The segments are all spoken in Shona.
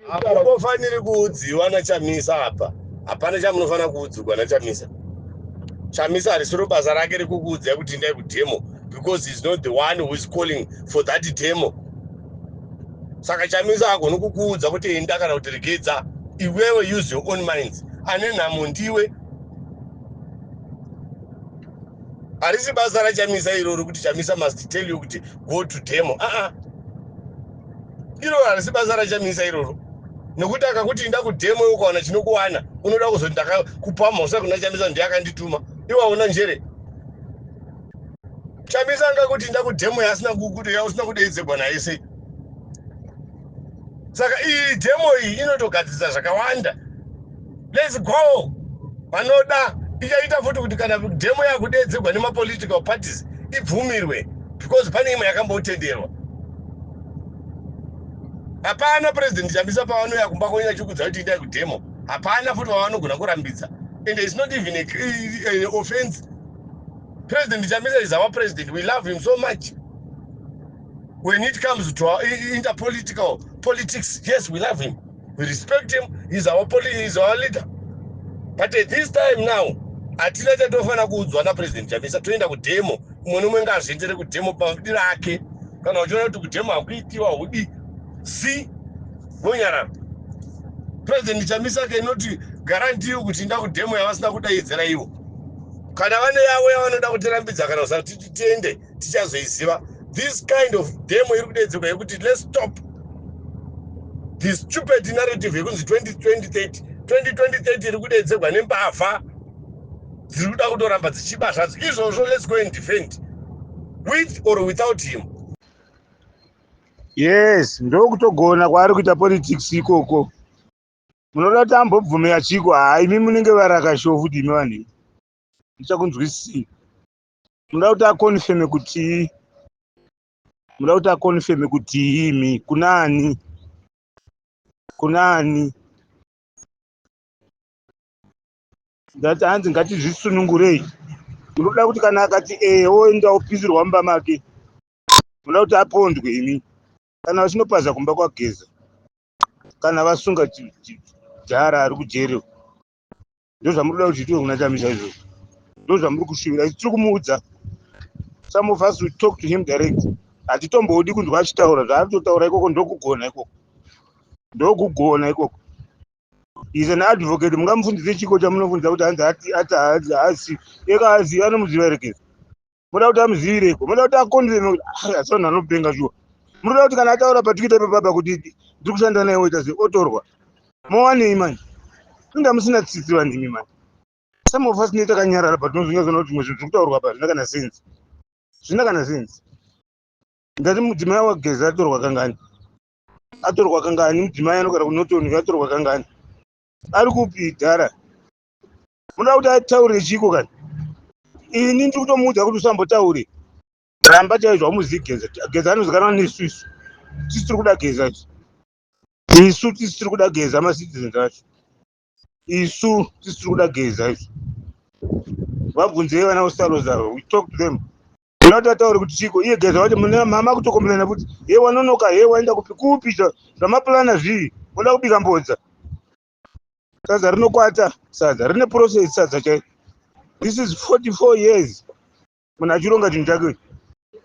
Hamungofaniri kuudziwa naChamisa apa. Hapana chamunofanira kuudzirwa naChamisa. Chamisa harisiro basa rake rekukuudzai kuti endai kudemo because he's not the one who is calling for that demo. Saka Chamisa hagoni kukuudza kuti enda kana kuti regedza. Iwewe use your own minds. Ane nhamo ndiwe. Harisi basa raChamisa iroro kuti Chamisa must tell you kuti go to demo. Uh-uh. Iroro harisi basa raChamisa iroro. Nekuti akakuti inda kudemo iwe ukawana chinokuwana unoda kuzoti ndakakupa mhosva kuna Chamisa ndiye akandituma. Iwe hauna njere. Chamisa angakuti inda kudemo yaasina kukuti yausina kudeidzegwa naye sei? Saka iyi demo iyi inotogadzirisa zvakawanda. Let's go. Vanoda ichaita futi kuti kana demo yakudeedzegwa nemapolitical parties ibvumirwe because pane imwe yakambotenderwa. Hapana President Chamisa pavanouya kumba kwenyu vachikudza kuti indai kudemo. Hapana futi vavanogona kurambidza. And it's not even an offense. President Chamisa is our president. We love him so much. When it comes to our interpolitical politics, yes, we love him. We respect him. He's our leader. But at this time now, hatina chatofanira kuudzwa naPresident Chamisa. Toenda kudemo. Umwe nomwe ngaazviendere kudemo pamudiro ake. Kana uchiona kuti kudemo hakuitiwa hudi, si vonyarara. President Chamisa cannot guarantee you kuti inda kudemo yavasina kudaidzira ivo. Kana vane yavo yavanoda kutirambidza kana kusati titende, tichazoiziva. This kind of demo iri kudaidzirwa yekuti let's stop the stupid narrative yekunzi 2020 2030 iri kudaidzirwa nembavha dziri kuda kutoramba dzichiba zvadzo izvozvo. Let's go and defend with or without him. Yes, ndokutogona kwaari kuita politics ikoko. Munoda kuti ambobvumira chiko? Haa, imi munenge varakashow futi imi vanhu imi. Ndichakunzwisisii. Munoda kuti aconfirme kuti, munoda kuti aconfirme kuti imi kunani? Kunani? Ndati hanzi ngatizvisunungurei. Munoda kuti kana akati eh oenda opisirwa mumba make. Munoda kuti apondwe imi. Kana vachinopaza kumba kwaGeza. Kana vasunga dhara ari kujeri. Ndozvamuri kuda kuti zviitwe kuna Chamisa izvozvo. Ndozvamuri kushuvira. Isu tiri kumuudza. Some of us will talk to him direct. Hatitombodi kunzwa achitaura zvaari kutotaura ikoko. Ndokugona ikoko. Ndokugona ikoko. He's an advocate. Mungamufundise chiko chamunofundisa kuti hanzi ati ati haasi haasi. Eka hazi anomuziva here Geza? Munoda kuti amuzivireko? Munoda kuti akonfirme kuti ah, asi vanhu vanopenga shuwa. Munoda kuti kana ataura paTwitter ipapapa kuti ndiri kushanda naye oita sei otorwa. Mowanei manje? Inga musina tsitsi vanhu imi manje. Some of us tinenge takanyarara but tinozonyatsoona kuti zvimwe zvinhu zviri kutaurwa apa hazvina kana sense. Zvina kana sense. Ndati mudzimai waGeza atorwa kangani? Atorwa kangani? Mudzimai anogara kuNorton atorwa kangani? Ari kupi dhara? Munoda kuti ataure chiko kani? Ini ndiri kutomuudza kuti usambotaure. Ramba chaizvo haumuzivi Geza. Geza anozikanwa nesu isu. Tisu tiri kuda Geza isu. Isu tisu tiri kuda Geza macitizens acho. Isu tisu tiri kuda Geza isu. Vabvunzei vana Ostallos ava. We talk to them. Munoda kuti ataure kuti chiko? Iye Geza wacho mune mama kutokomplena kuti he wanonoka, he waenda kupi kupi zvamaplana zvii? Munoda kubika mbodza. Sadza rinokwata, sadza rine process, sadza chai. This is 44 years. Munhu achironga chinhu chake.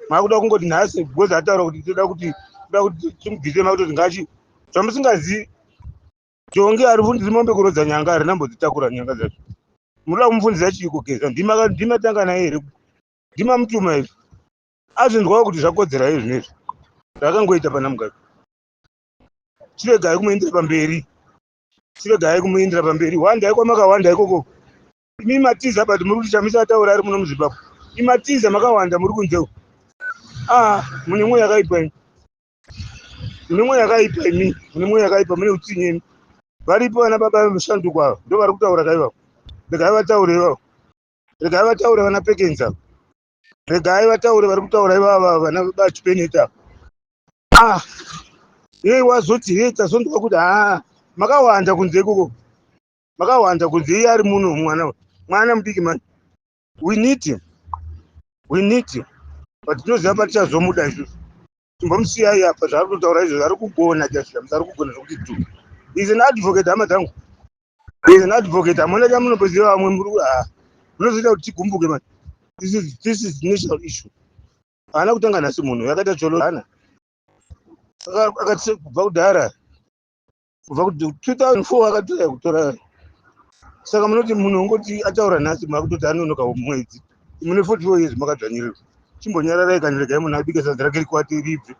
Makuda kungoti nhasi because ataura kuti toda kuti toda kuti timubvise makutoti ngachi zvamusingazivi. Jonge ari fundisi mombe kurodza nyanga harina mbodzitakura nyanga dzacho. Munoda kumufundisa chiiko Geza? Ndima ndima tanga naye here? Ndima mutuma here? Azvinzwawo kuti zvakodzera here zvinezvi zvakangoita pana Mugabe. Chiregai kumuendera pamberi. Chiregai kumuendera pamberi. Wandai kwamakawanda ikoko. Imi matiza but muri kuti Chamisa ataura ari muno muZimbabwe. Imi matiza makawanda muri kunze uko. Ah, mune mwoyo yakaipa imi. Mune mwoyo yakaipa imi. Mune mwoyo yakaipa, mune utsinye imi. Varipo vana baba vemushanduko ava, ndo vari kutaura kaivavo. Regai vataure ivavo. Regai vataure vana Pekens ava. Regai vataure vari kutaura ivava vana bachipeneta. Ah, yei wazoti hei tazonzwa kuti ah makawanda kunze ikoko. Makawanda kunze iye ari muno mwana mwana mudiki mani. We need him. We need him. But tinoziva patichazomuda isusu. Timbomusiyai apa zvaari kutotaura izvo ari kugona chasvika ari kugona zvokuti tu. Is an advocate, hama dzangu, is an advocate. Hamuna chamunomboziva vamwe, muri munozoita kuti tigumbuke mani. This is national issue. Haana kutanga nhasi munhu yakaita cholo hana akati kubva kudhara, kubva 2004 akatoya kutora. Saka munoti munhu ungoti ataura nhasi, makutoti anonoka mwedzi. Mune 44 years makadzvanyirirwa, chimbonyararai kana regai munhu abike sadza rake rikwate ribve,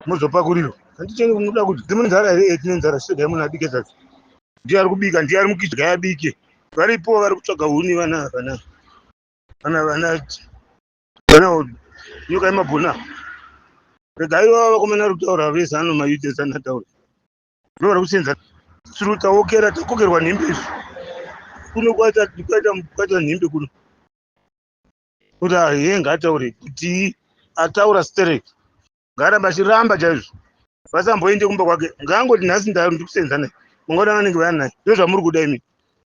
mozopakurirwa. Handicheni munoda kuti dzimune nzara here? Tine nzara. Chiregai munhu abike sadza. Ndiye ari kubika, ndiye ari mukidya, abike. Varipo vari kutsvaga huni, vana vana vana vana vana nyoka yemabhuna. Regai vava vakomana vari kutaura vese ano mayouth ese anataura, ndo vari kusenza tiri taokera, takokerwa nhimbe izvi kuno, kwaita kwaita kwaita nhimbe kuno kuti ye ngaataure kuti ataura sterek, ngaaramba achiramba chaizvo, vasamboende kumba kwake. Ngaangoti nhasi ndiri kusenza naye, mangwana vanenge vaya naye. Ndo zvamuri kuda imi,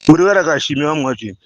muri varakashimi vamwe vacho imi.